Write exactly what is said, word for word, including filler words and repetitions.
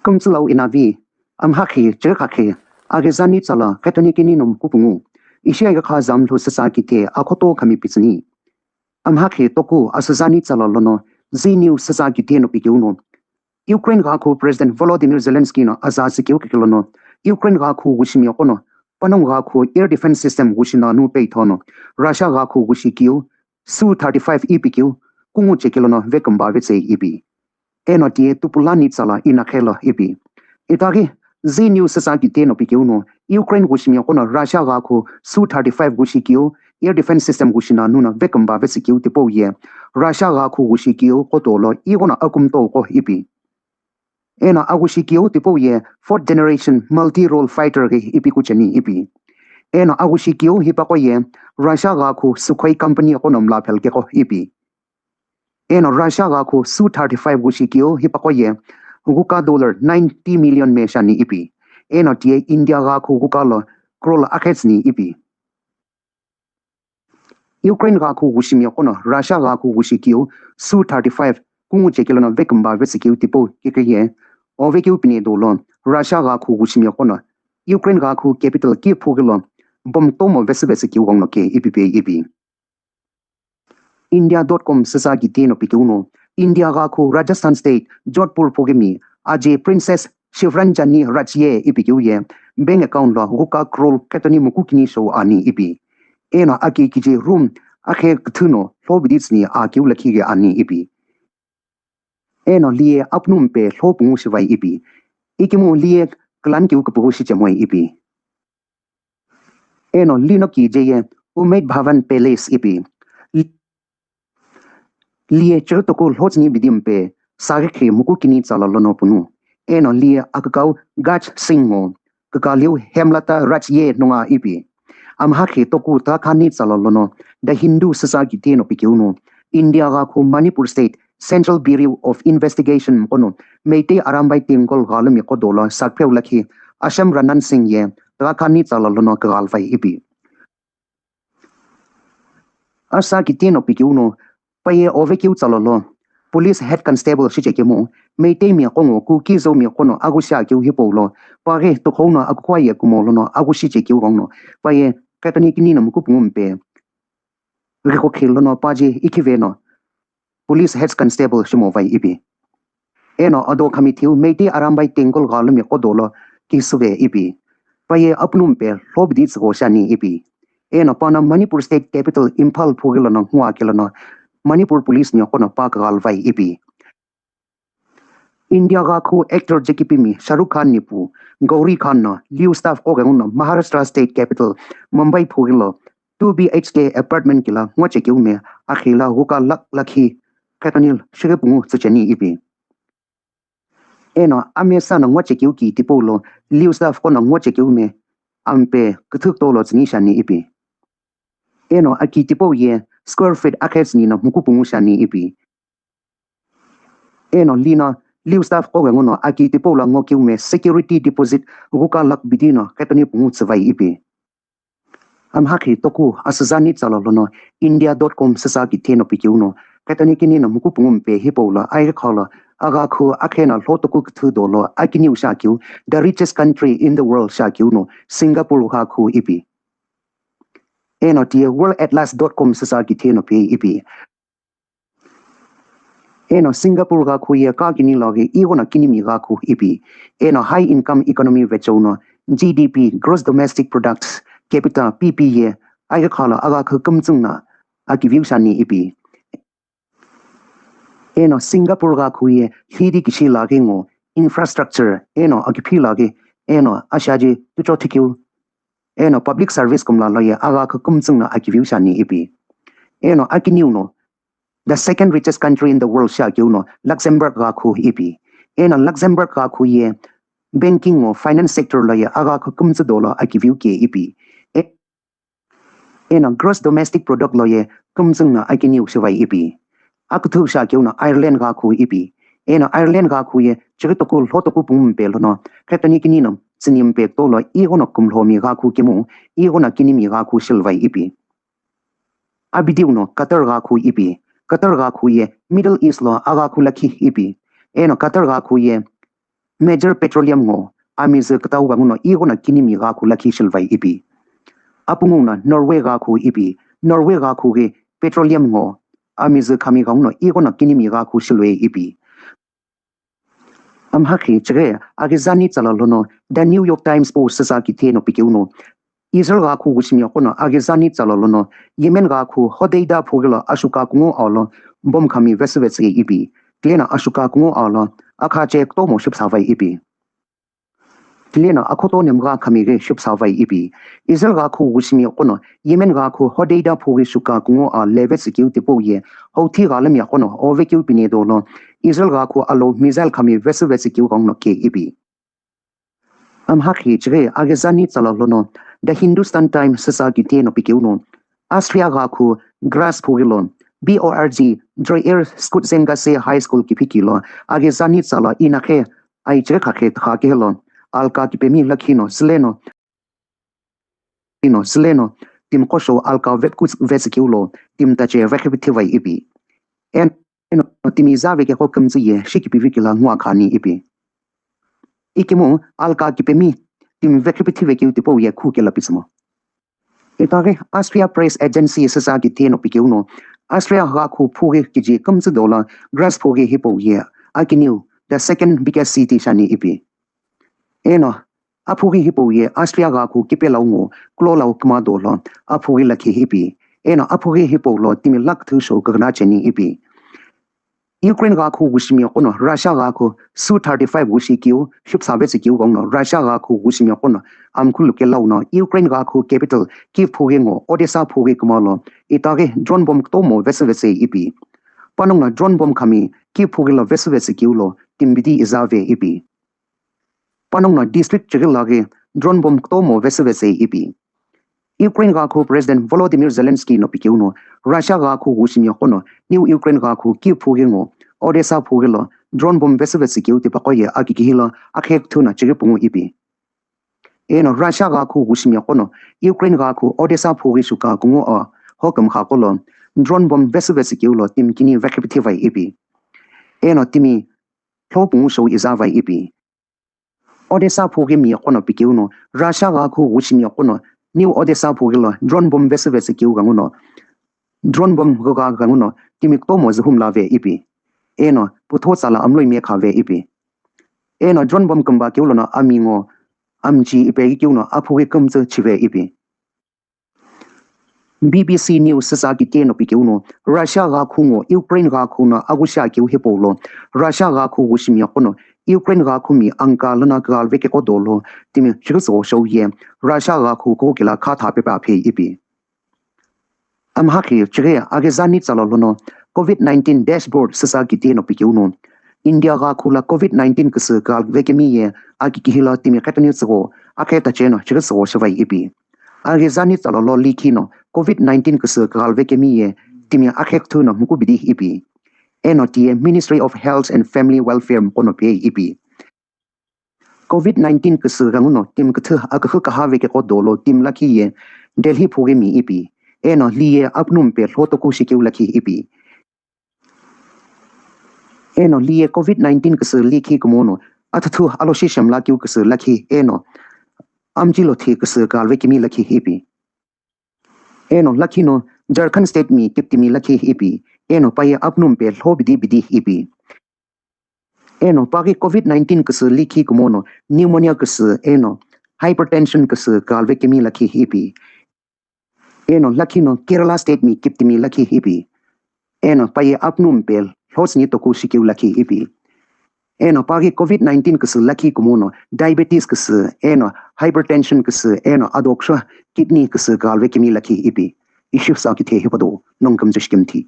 Kümtsülau inavi, amhakhi, chirkhakhi, agezani tsala, khetoni kini nom kupungu. Ishi agekha zamlu sasa kithe, akhoto khami pitsini. Amhakhi toku asazani tsala lono, Zee News sasa kithe no pikiuno. Ukraine ghakhu President Volodymyr Zelensky no aza sikiu kikilono, Ukraine ghakhu wushimi okono, panong ghakhu air defense system wushina nu peithono, Russia ghakhu wushikiu, Su thirty-five ipikiu, kungu chekilono vekumba vetsei ipi. Eno tie tupulani tsala inakhelo ipi. Itaghi, Zee News sasa kithe no pikiuno, Ukraine wushimi okono Russia ghakhu Su thirty-five wushikiu, air defense system wushina nuna vekumba vetsikiu tipou ye, Russia ghakhu wushikiu kotolo ighono akumtouko ipi. Eno awushikeu tipau ye fourth generation multi-role fighter ghi ipi kucheni ipi. Eno awushikeu hipaqo ye Russia ghakhu Sukhoi company qono mla phelkeko ipi. Eno Russia ghakhu Su thirty-five wushikeu hipaqo ye ghuka dollar ninety million meshani ipi. Eno tie India ghakhu ghuka lo crore akhetsni ipi. Ukraine ghakhu wushimi qono Russia ghakhu wushikeu Su thirty-five kungu chekilono vekumba vetsikiu tipau kikhiye. Ovekeu pine dolo Russia ghakhu wushimi qono Ukraine ghakhu capital Kyiv phugilo bomb tomo vesi vetsikiu gongno ke ipi pe ipi. India dot com sasa kithe no pikiuno India ghakhu Rajasthan state Jodhpur phugimi aje Princess Shivranjani Rajye ipikiu ye bank account lo ghuka crore khetoni muku kini show ani ipi. Eno aki kiji room akhe kthüno lho biditsni akiu lakhi ge ani ipi. Eno liye apnumpe lho pungu shivai ipi. Ikimu liye klan kiu kupugu shichemoi ipi. Eno lino kije ye Umaid Bhawan Palace ipi. Liye chirtoku lhotsni bidimpe sagikhi muku kini tsala lono punu. Eno liye akakau Gaj Singh ngo kakaliu Hemlata Rajye nunga ipi. Amhakhi toku takhani tsala lono The Hindu sasa kithe no pikiuno India ghakhu Manipur state Central Bureau of Investigation qono Meitei Arambai Tenggol ghalumi qodola sakpheu lakhi Asham Ranan Singh ye takhani tsala lono kaghalvai ipi. Asa kithe no pikiuno paye ovekeu tsala lo police head constable shichekemu Meitei mi qongo Kuki Zo mi qono agushi akeu hipau lo paghi tukhouno akukhua ye kumo lono agushi chekeu gongno paye khetoni kini no muku pungu mpe. Ghikokhi lono paje ikhive no police head constable shimovai ipi. Eno ado khamithiu Meitei Arambai Tenggol ghalumi qodolo kisuve ipi. Paye apnumpe lhobidi tsügo shani ipi. Eno pano Manipur state capital Imphal phugilono ngua kilono Manipur police ni qono pa kaghalvai ipi. India ghakhu actor Jackie Pimi Shahrukh Khan nipu Gauri Khan no liu staff qo ghenguno Maharashtra state capital Mumbai phugilo two B H K apartment kila ngochekeume akhila ghuka lakh lakhi khetonil shighe pungu tsücheni ipi. Eno amesa no ngochekeu ki tipaulo liu staff qono ngochekeume ampe küthük tolo tsüni shani ipi. Eno aki tipau ye square feet akhetsüni no muku pungu shani ipi. Eno lino liu staff qo ghenguno aki tipau la ngokeume security deposit ghuka lakh bidi no khetoni pungu tsüvai ipi. Amhakhi toku asüzani tsala lono India dot com süsa kitheno pikeuno khetoni kini no muku pungu mpe hipau la aighi kholo agha khu akhena lho toku küthü dolo akiniu shakeu the richest country in the world shakeu no Singapore gha khu ipi. Eno tiye world atlas dot com süsa kitheno pe ipi. Eno Singapore gha khu ye ka kini loghi ighono kinimi gha khu ipi. Eno high income economy vecheuno G D P, gross domestic products, capita, P P ye aighi khalo agha khu kümtsüng na akiviu shani ipi. Eno Singapore gha khu ye hidi kishi laghi ngo infrastructure eno akiphi laghi eno ashaji tucho thikeu eno public service kumla loye agha khu kümtsüng na akiviu shani ipi. Eno akiniu no the second richest country in the world shakeu no Luxembourg gha khu ipi. Eno Luxembourg gha khu ye banking ngo finance sector loye agha khu kümtsü dolo akiviu ke ipi. E- eno gross domestic product loye kümtsüng na akiniu shivai ipi. Aküthü shakeu no Ireland gha khu ipi. Eno Ireland gha khu ye chighi toku lho toku pungu mpe lono khetoni kini no tsüni mpe tolo ighono kumlhomi gha khu kemu ighono kinimi gha khu shilvai ipi. Abidiu no Qatar gha khu ipi. Qatar gha khu ye Middle East lo agha khu lakhi ipi. Eno Qatar gha khu ye major petroleum ngo amizü kütau ghenguno ighono kinimi ghakhu lakhi shiluvai ipi. Apungu no Norway ghakhu ipi. Norway ghakhu ghi petroleum ngo amizü khami ghenguno ighono kinimi ghakhu shiluvai ipi. Amhakhi chighi Aghizani tsala lono The New York Times Post süsa kitheno pikeuno Israel ghakhu wushimi ghono Aghizani tsala lono Yemen ghakhu Hodeida phughi lo ashuka kungu aolo bomb khami vesüvetsü ipi. Tileno ashuka kungu aolo akha che kutomo shipsavai ipi. Tileno akhoto nemgha khami ghi shipsavai ipi. Israel ghakhu wushimi ghono Yemen ghakhu Hodeida phughi shuka kungu a levetsü keu tipau ye Houthi ghalami ghono ove keu pine dolo Israel ghakhu alo missile khami vesüvetsü keu ghenguno ke ipi. Amhakhi chighi Aghizani tsala lono The Hindustan Times süsa kitheno pikeuno Austria ghakhu Graz phughi lo B O R G Dreyer Skutzengasse High School kiphiki lo Aghizani tsala inakhe aichighi khakhe kha kehelo alka kipemi lakhino süleno ino süleno timi qosho alka vekhu vetsü keu lo timi tache vekhipithivai ipi. Eno timi zave kekho kümtsü ye shikipivi kila ngua khani ipi. Ikimu alka kipemi timi vekhipithive keu tipau ye khu kela pitsümo. Itaghi Austria Press Agency süsa kitheno pikeuno Austria ghakhu phughi kiji kümtsü dola Graz phughi hipau ye akiniu the second biggest city shani ipi. Eno aphughi hipau ye Austria ghakhu kipelau ngo kulolau kümado lo aphughi lakhi ipi. Eno aphughi hipau lo timi lakh thusho kagna cheni ipi. Ukraine ghakhu wushimi ghono Russia ghakhu Su thirty-five wushi keu shipsavetsü keu ghenguno Russia ghakhu wushimi ghono amkhulu kelau no Ukraine ghakhu capital Kyiv phughi ngo Odessa phughi kumalo itaghi drone bomb kutomo vesüvetsü ipi. Panongu no drone bomb khami Kyiv phughi lo vesüvetsü keu lo timi bidi izave ipi. Panongu no district chighi laghi drone bomb kutomo vesüvetsü ipi. Ukraine ghakhu President Volodymyr Zelensky no pikeuno Russia ghakhu wushimi ghono New Ukraine ghakhu Kyiv phughi ngo Odessa phughi lo drone bomb vesüvetsü keu tipaqo ye akikihi lo akhe kthuna chighi pungu ipi. Eno Russia ghakhu wushimi ghono Ukraine ghakhu Odessa phughi shuka kungu a hokumkha qo lo drone bomb vesüvetsü keu lo timi kini vekhipithivai ipi. Eno timi lho pungu shou izavai ipi. Odessa phughi mi ghono pikeuno Russia ghakhu wushimi ghono New Odessa phughi lo drone bomb vesüvetsü keu ghenguno drone bomb ghoka ghenguno timi kutomo zühumlave ipi. Eno putho tsala amloi mekhave ipi. Eno drone bomb kümba keu lono ami ngo amchi ipe keuno aphughi kümtsü chive ipi. B B C News süsa kitheno pikeuno Russia ghakhu ngo Ukraine ghakhu no aghusha keu hipau lo Russia ghakhu wushimi ghono Ukraine ghakhu mi angka lono kaghalve keqo dolo timi chighi tsügho shou ye Russia ghakhu kokela kha tha pepe aphe ipi. Amhakhi chighi Aghizani tsala lono COVID nineteen dashboard süsa kitheno pikeuno India ghakhu la COVID nineteen küsü kaghalve kemi ye akikihi lo timi qetani tsügho akhe tache no chighi tsügho shivai ipi. Aghizani tsala lo likhi no COVID nineteen küsü kaghalve kemi ye timi akhe kthu no mukubidi ipi. Eno tiye Ministry of Health and Family Welfare mqono pe ipi. COVID nineteen küsü ghenguno timi küthü akühü kahave keqo dolo timi lakhi ye Delhi phughi mi ipi. Eno liye apnumpe lhotoku shikeu lakhi ipi. Eno liye COVID nineteen küsü likhi kumono athuthu aloshi shemla keu küsü lakhi eno amji lothi küsü kaghalve kemi lakhi ipi. Eno lakhi no Jharkhand state mi kiptimi lakhi ipi. Eno paye apnumpe lho bidi bidi ipi. Eno paghi COVID nineteen küsü likhi kumono pneumonia küsü eno hypertension küsü kaghalve kemi lakhi ipi. Eno lakhi no Kerala state mi kiptimi lakhi ipi. Eno paye apnumpe lho tsüni toku shikeu lakhi ipi. Eno paghi COVID nineteen küsü lakhi kumono diabetes küsü eno hypertension küsü eno adoksho kidney küsü kaghalve kemi lakhi ipi. Ishi sa kithe hipado nongkümtsü shikimthi.